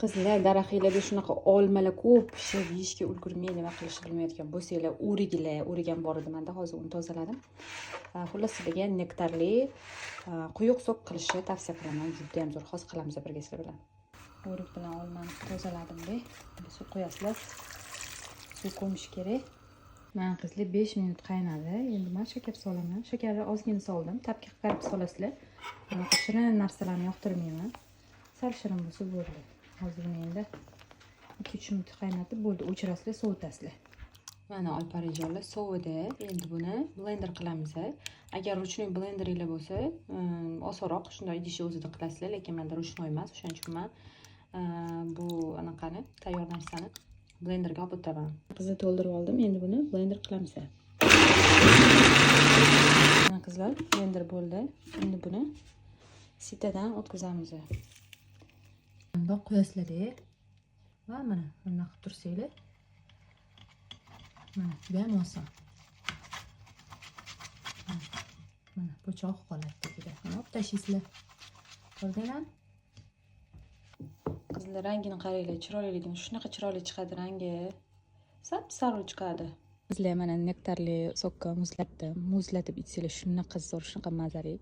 Qizlar, daraxtlarda shunaqa olmalar ko'p pishib, yeyishga ulgurmay nima qilishni bilmayotgan bo'lsanglar, o'riklar, o'rik ham bor edi manda, hozir uni tozaladim. Xullas, sizlarga nektarli quyuq сок qilishni tavsiya qilaman. Juda ham zo'r. Hozir qilamiz birga sizlar bilan. O'rik bilan olmani tozaladimda. Endi suv qo'yasizlar. Suv ko'mish kerak. Mana, qizlar, 5 minut qaynadi. Endi man shakar solaman. Shakarni ozgina soldim. Ta'bga qarab solasizlar. Bunaqa shirin narsalarni yoqtirmayman. Sal shirin bo'lsa bo'ldi. Hozir buni endi 2-3 minut qaynatib bo'ldi, o'chirasizlar, sovitasizlar. Mana, olparijonlar sovidi. Endi buni blender qilamiz. Agar ручной blenderinglar bo'lsa, osonroq, shunday idishni o'zida qilasizlar, lekin menda ручной emas, o'shaning uchun man bu anaqani, tayyor narsani blenderga olib o'taman. Qizlar, to'ldirib oldim. Endi buni blender qilamiz. Mana, qizlar, blender bo'ldi. Endi buni сито dan o'tkazamiz. Bundoq qo'yasizlar va mana bunaqa qilib tursanglar, mana, judayam oson. Mana po'choq qoladi tagida. Mana, olib tashlaysizlar. Ko'rdinglarmi? Qizlar, rangini qaranglar, chiroyliligini. Shunaqa chiroyli chiqadi rangi. Sap sariq chiqadi. Qizlar, mana, nektarli сок ka muzlatdim. Muzlatib ichsanglar shunaqa zo'r, shunaqa mazali.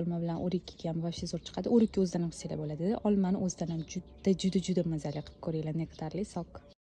Olma bilan o'rik ham вообще zo'r chiqadi. O'rikni o'zidan ham qilsanglar bo'ladi. Olmani o'zidan ham juda juda juda mazali qilib ko'ringlar nektarli сок.